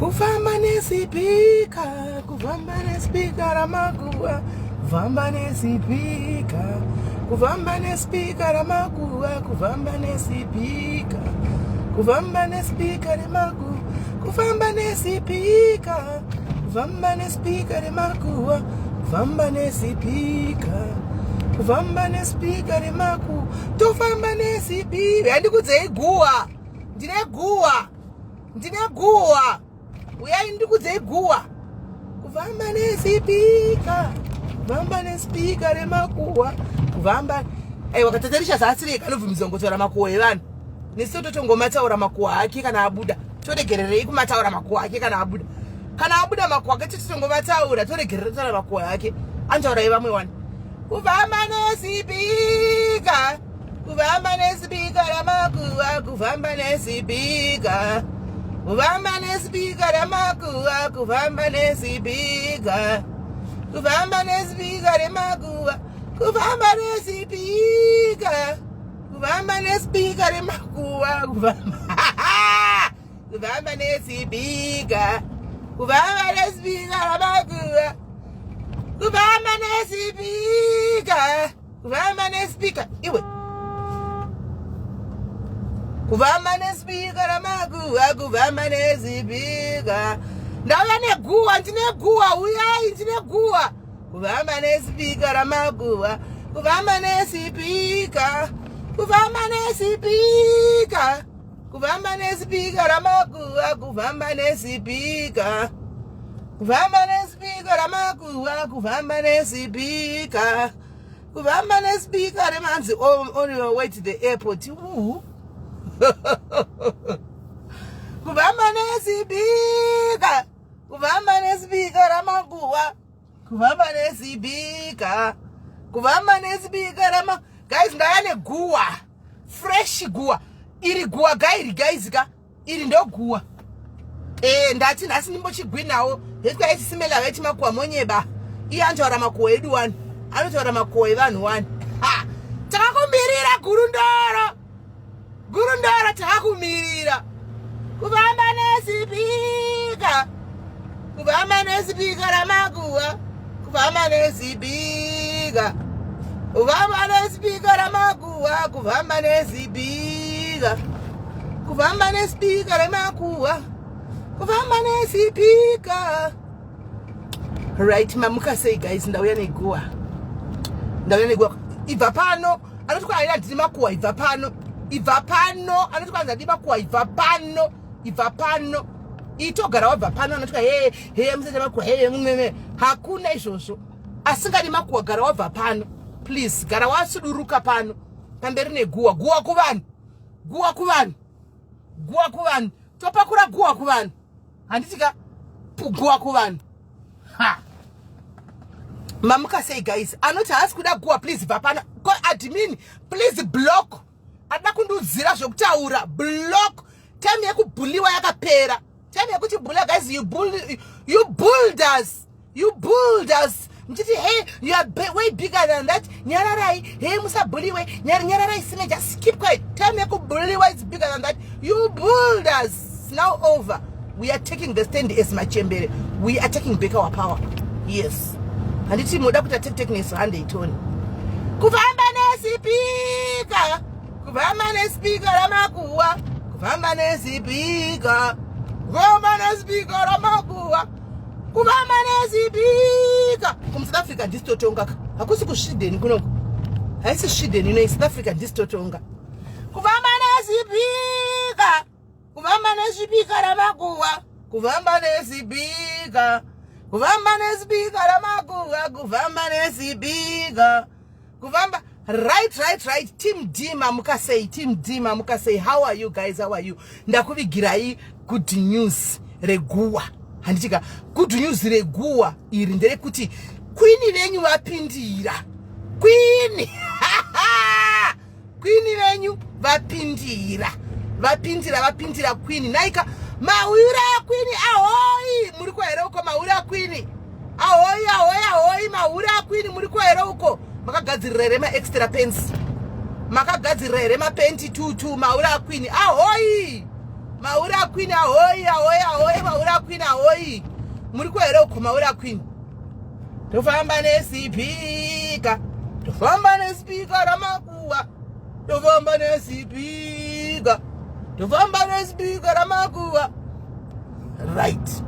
Kufamba nesipika, kufamba nesipika ramakuva, kufamba nesipika, kufamba nesipika ramakuva, kufamba nesipika, kufamba nesipika remakuva, kufamba nesipika, kufamba nesipika remakuva, kufamba nesipika, kufamba nesipika remakuva, tofamba nesipika. Yandikudzei guwa, ndine guwa. Ndine guwa, uyai ndikudzei guwa. Kufamba nesipika, kufamba nesipika remakuwa, kufamba. Aiwa, katatarisha zaatsirei kanobvumidzwa kungotaura makuwa evanhu. Nesu totongomataura makuwa ake kana abuda. Toregererei kumataura makuwa ake kana abuda? Kana abuda makuwa ake, totongomataura, toregerera kutaura makuwa ake. Anotaura evamwe wani. Kufamba nesipika, kufamba nesipika ramakuva, kufamba nesipika, kufamba nesipika ramakuva, kufamba nesipika, kufamba nesipika remakuva, kufamba nesipika, kufamba nesipika remakuva, kufamba, kufamba nesipika, kufamba nesipika ramakuva, kufamba nesipika, kufamba nesipika iwe, kufamba nesipika ramakuva, kufamba nesipika. Ndauya neguwa, ndine guwa, uyai, ndine guwa. Kufamba nesipika ramakuva, kufamba nesipika, kufamba nesipika, kufamba nesipika ramakuva, kufamba nesipika, kufamba nesipika ramakuva, kufamba nesipika, kufamba nesipika remanzi. On your way to the airport. Uhu. Kufamba nesipika, kufamba nesipika ramakuva, kufamba nesipika, kufamba nesipika rama. Guys, ndaya neguwa, fresh guwa iri, guwa gairi guys ka, iri ndoguwa. Ndati nhasi ndimbochigwinawo ndetikaisisimela veti makuwa monyeba. Iye anotaura makuwa edu wani, anotaura makuwa evanhu wani. Ha, takakumirira gurundoro, gurundoro, takakumirira. Kufamba nesipika, kufamba nesipika ramakuva, kufamba nesipika, kufamba nesipika ramakuva, kufamba nesipika, kufamba nesipika remakuva, kufamba nesipika. Right, mamuka sei guys? Ndauya neguwa, ndauya neguwa. Ibva pano, anoti kwaina ndiri makuwa. Ibva pano, ibva pano. Anoti kwanzi ndiri makuwa. Ibva pano, ibva pano, itogara wabva pano. Anoti he he, musati makuwa, he mumeme. Hakuna izvozvo. Asingadi makuwa, gara wabva pano please, gara wasuduruka pano. Pamberi neguwa, guwa kuvanhu, guwa kuvanhu, guwa kuvanhu. Topakura guwa kuvanhu, handiti ka? Guwa kuvanhu. Ha, mamuka sei guys? Anoti haasi kuda guwa, please bva pano. Ko admin, please block. Adida kundiudzira zvokutaura, block. Time yekubhuliwa yakapera, time yekuti bhula. Guys, you bull, you bulled us, you bulled us muchiti, "Hey, you are way bigger than that. Nyararai, hey, musabhuliwe, nyararai sime, just keep quiet." Time yekubhuliwa is bigger than that. You bulled us, now over. We are taking the stand as machembere. We are taking back our power. Yes, handiti muda kuita tektekneso? Handeitoni. Kufamba nesipika, kufamba nesipika ramakuwa, kufamba nesipika, kufamba nesipika ramakuwa, kufamba nesipika. KumuSouth Africa ndisitotonga ka, hakusi kuSweden kunoko, haisi Sweden ino, South Africa ndisitotonga. Kufamba nesipika, kufamba nesipika ramakuwa, kufamba nesipika, kufamba nesipika ramakuwa, kufamba nesipika, kufamba. Right, team D, mamuka sei? Team D, mamuka sei? How are you guys? How are you? Ndakuvigirai good news reguwa, handitika? Good news reguwa iri nderekuti queen venyu vapindira. Queen, queen venyu vapindira, vapindira, vapindira queen. Naika mahure aqueen, ahoi! Muri kwahere uko, mahure aqueen? Ahoi, ahoi, ahoi, mahure aqueen, muri kwahere uko? Makagadzirira here maextra pants? Makagadzirira here mapenti tutu? Mahure aqueen, ahoi! Mauri aQueen ahoi, ahoi, ahoi, mauri aQueen ahoi. Muri kuhere uko, mauri aQueen? Tofamba nesipika, tofamba nesipika ramakuwa, tofamba nesipika, tofamba nesipika ramakuwa. Right,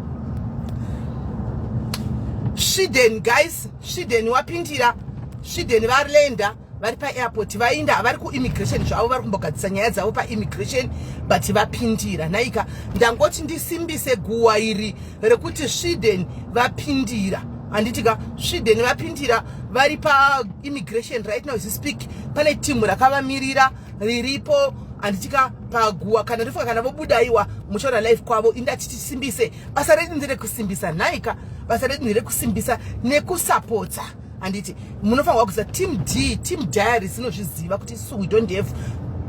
Sweden guys, Sweden wapindira. Sweden varenda, vari paairport, vainda, vari kuimmigration zvavo, vari kumbogadzisa nyaya dzavo paimmigration, but vapindira. Naika ndangoti ndisimbise guwa iri rekuti Sweden vapindira, handitika? Sweden vapindira, vari paimmigration right now as we speak. Pane timu rakavamirira riripo, handitika, paguwa. Kana ndifunga kana vobuda iwa muchaona live kwavo. Indati tisimbise basa redu, nderekusimbisa nhaika. Basa redu nderekusimbisa nekusapota, handiti? Munofanirwa kuziva Team D, Team Diaries inozviziva kuti isu we don't have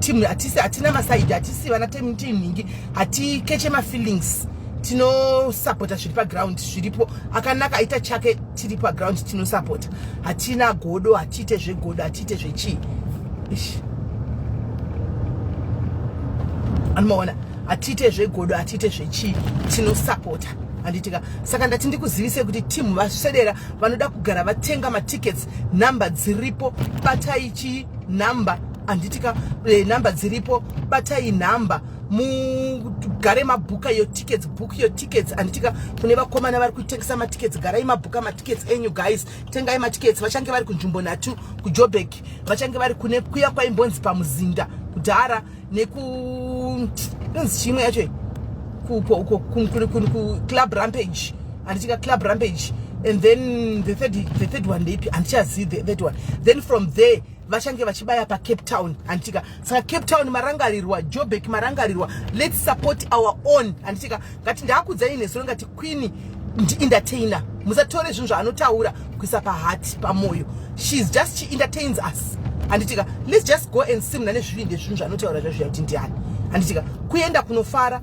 team. Hatisi, hatina masaidi, hatisi vana team nhingi, hatikeche mafeelings. Tinosapota zviri paground, zviripo. Akanaka aita chake, tiri paground, tinosapota. Hatina godo, hatiite zvegodo, hatiite zvechii. Ish, anomaona, hatiite zvegodo, hatiite zvechii, tinosapota, handitika? Saka ndati ndikuzivise kuti timu vasvedera. Vanoda kugara vatenga matickets, nhamba dziripo, batai chi nhamba, handitika? Nhamba dziripo, batai nhamba, mugare mabhuka your tickets, book your tickets, handitika? Kune vakomana vari kutengesa matickets, garai mabhuka matickets enyu guys, tengai matickets. Vachange vari kunzvimbo nhatu kuJobek, vachange vari kune kuya kwaimbonzi pamuzinda kudhara, neku inonzi chimwe yacho kuClub Rampage, handitika? Club Rampage, and then the third one ndeipi? Handichazivi the third one. Then from there vachange vachibaya paCape Town, handitika? Saka Cape Town marangarirwa, Jobek marangarirwa. Let's support our own, handitika? Ngati ndaakudzai nezuro, ngati Queen ndientertainer. Musatore zvinhu zvaanotaura kuisa pahati, pamwoyo. She's just, she entertains us, handitika? Let's just go and see. Muna nezvivinde zvinhu zvaanotaura zvazviya kuti ndiani, handitika? Kuenda kunofara,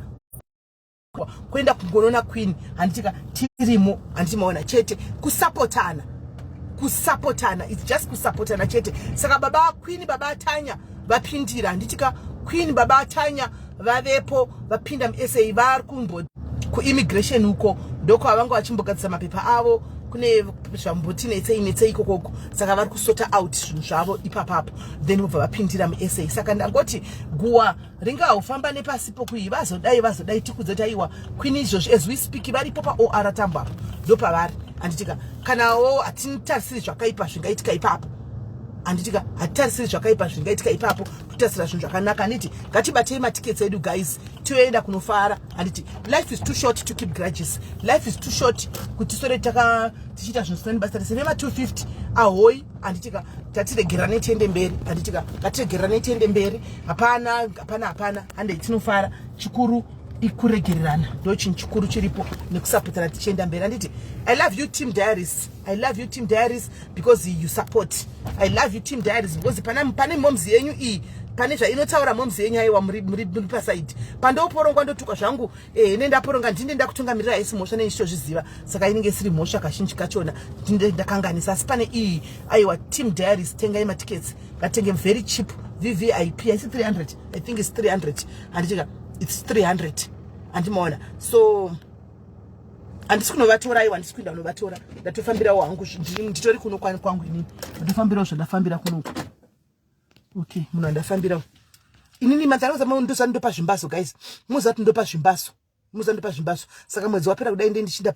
kuenda kungonoona Queen, handitika? Tirimo, handiti? Maona chete kusapotana, kusapotana, it's just kusapotana chete. Saka baba Queen, baba Atanya vapindira, handitika? Queen, baba Atanya vavepo, vapinda muSA, vari kumbo kuimmigration uko, ndokwavanga vachimbogadzisa mapepa avo. Kune zvamboti netsei netsei ikokoko, saka vari kusota out zvinhu zvavo ipapapo, then vobva vapindira muSA. Saka ndangoti guwa ringahufamba nepasipo kui vazodai, vazodai, tikudze kuti aiwa, Queen izvozvi as we speak varipo paOR Tambo apo, ndopavari, handitika? Kanawo hatitarisiri zvakaipa zvingaitika ipapo, handitika? Hatitarisiri zvakaipa zvingaitika ipapo, totarisira zvinhu zvakanaka, handiti? Ngatibatei matickets edu guys, toenda kunofara, handiti? Life is too short to keep grudges. Life is too short kuti tisore taka tichiita zvinhu zvisina nebasa rese. Vema250 ahoi, handitika? Tatiregeranei tiende mberi, handitika? Ngatiregeranei tiende mberi. Hapana, hapana, hapana, handei tinofara. Chikuru ikuregererana, ndo chinhu chikuru chiripo, nekusapotana tichienda mberi, handiti? I love you, Team Diaries. I love you, Team Diaries, because you support. I love you, Team Diaries, because pane momzi yenyu iyi, pane zvainotaura momzi yenyu. Aiwa, muri pasaidi pandoporongwa, ndotukwa zvangu. Nendaporonga, ndinde ndakutungamirira, haisi mhosva, nenichitozviziva. Saka inenge isiri mhosva kazhinji kachona, ndinde ndakanganisa. Asi pane iyi, aiwa, Team Diaries, tengai matickets, ngatenge very cheap. VVIP haisi 300? I think it's 300, handitika? It's 300, handimaona? So handisi kunovatora, aiwa, handisi kuenda kunovatora. Ndatofambirawo hangu, nditori kuno kwangu inini, ndatofambirawo zvandafambira kunoku. Okay, munhu andafambirawo inini manzandoza ndopa zvimbaso guys, muziva kuti ndopa zvimbaso, muziva ndopa zvimbaso. Saka mwedzi wapera kudai nde ndichinda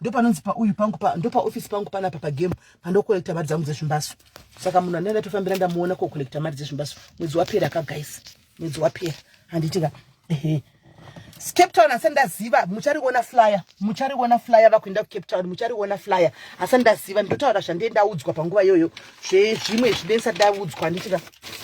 ndo panonzi pauyu pangu, ndo paofisi pangu panapa pagame, pandokolekta mari dzangu dzezvimbaso. Saka munhu andai ndatofambira, ndamuona kokolekta mari dzezvimbaso mwedzi wapera ka guys, mwedzi wapera, handitika? Ehe, Cape Town asi ndaziva muchariona flyer, muchariona flyer vakuenda kuCape Town, muchariona flyer. Asi ndaziva ndotaura zvandie ndaudzwa panguva iyoyo, zvezvimwe zvinenge ndisati ndaudzwa, handitika?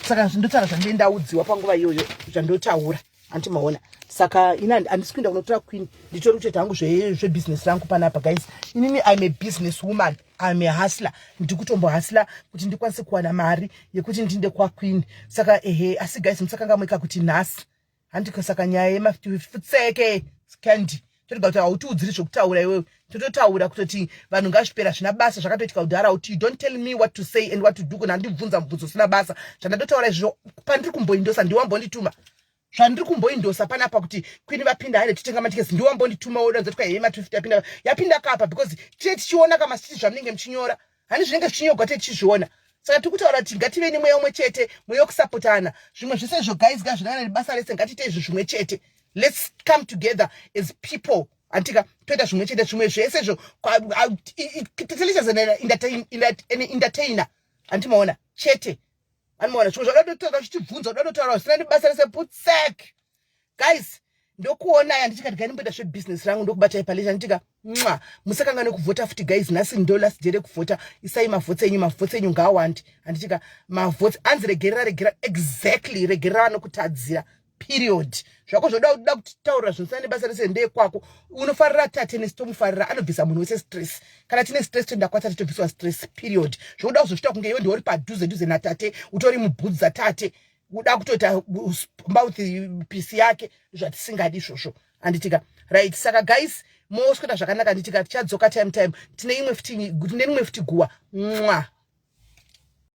Saka ndotaura zvandie ndaudziwa panguva iyoyo, zvandotaura, handimaona? Saka ini handisi kuenda kunotora Queen, nditori kutoita hangu zvebhizinesi rangu panapa guys. Inini I'm a business woman, I'm a hustler. Ndiri kutombohustla kuti ndikwanise kuwana mari yekuti ndinde kwaQueen. Saka ehe, asi guys, musakangamweka kuti nhasi, handiko? Saka nyaya yemafutseke Candy, totoga kuti hautiudziri zvokutaura iwewe, tototaura kutoti vanhu ngazvipera, zvina basa, zvakatoitika kudhara. Kuti you don't tell me what to say and what to do. Kuna ndibvunza mubvunzo usina basa, zvandatotaura izvozvo, pandiri kumboindosa ndiwambondituma. Zvandiri kumboindosa panapa kuti Queen vapinda haide titenga matikesi, ndiwambondituma wodanza twa hema 250 yapinda, yapinda kapa, because tine tichiona kamasiti zvamunenge muchinyora, hani zvinenge zvichinyorwa, tee tichizviona. Saka tiri kutaura kuti ngative nemweya umwe chete, mweya wekusapotana. Zvimwe zvese izvo, guys, ngazvinangana nebasa rese. Ngatiite izvo zvimwe chete. Let's come together as people, antika toita zvimwe chete. Zvimwe zvese izvo, Tatelicious an entertainer, andimaona chete, andimaona. Zvimwe zvadatotaura zvichibvunza, udatotaura zvisina nebasa rese, putsek. Guys, ndokuonai. Handichikati gai ndimboita zvebusiness rangu, ndokubatai palesha, handitika mwa. Musakanga nekuvhota futi, guys. Nhasi ndo last day rekuvhota. Isai mavhotsi enyu, mavhotsi enyu ngaawandi, handitika mavhotsi anzi regerera, regera, exactly, regerera vanokutadzira, period. Zvako zvoda kuda kutaurira zvinosina nebasa rese ndekwako. Unofarira Tate, nesi tomufarira, anobvisa munhu wese stress. Kana tine stress, toenda kwaTate, tobviswa stress, period. Zvokuda kuzochita kunge iwe ndiori padhuze dhuze naTate, utori mubhudzi dzaTate, uda kutoita mouth piece yake, zvatisingadi izvozvo, handitika? Right, saka guys, mosweda zvakanaka, handitika? Tichadzoka time time. Tine imwe futi, tine rimwe futi guwa. Mwa.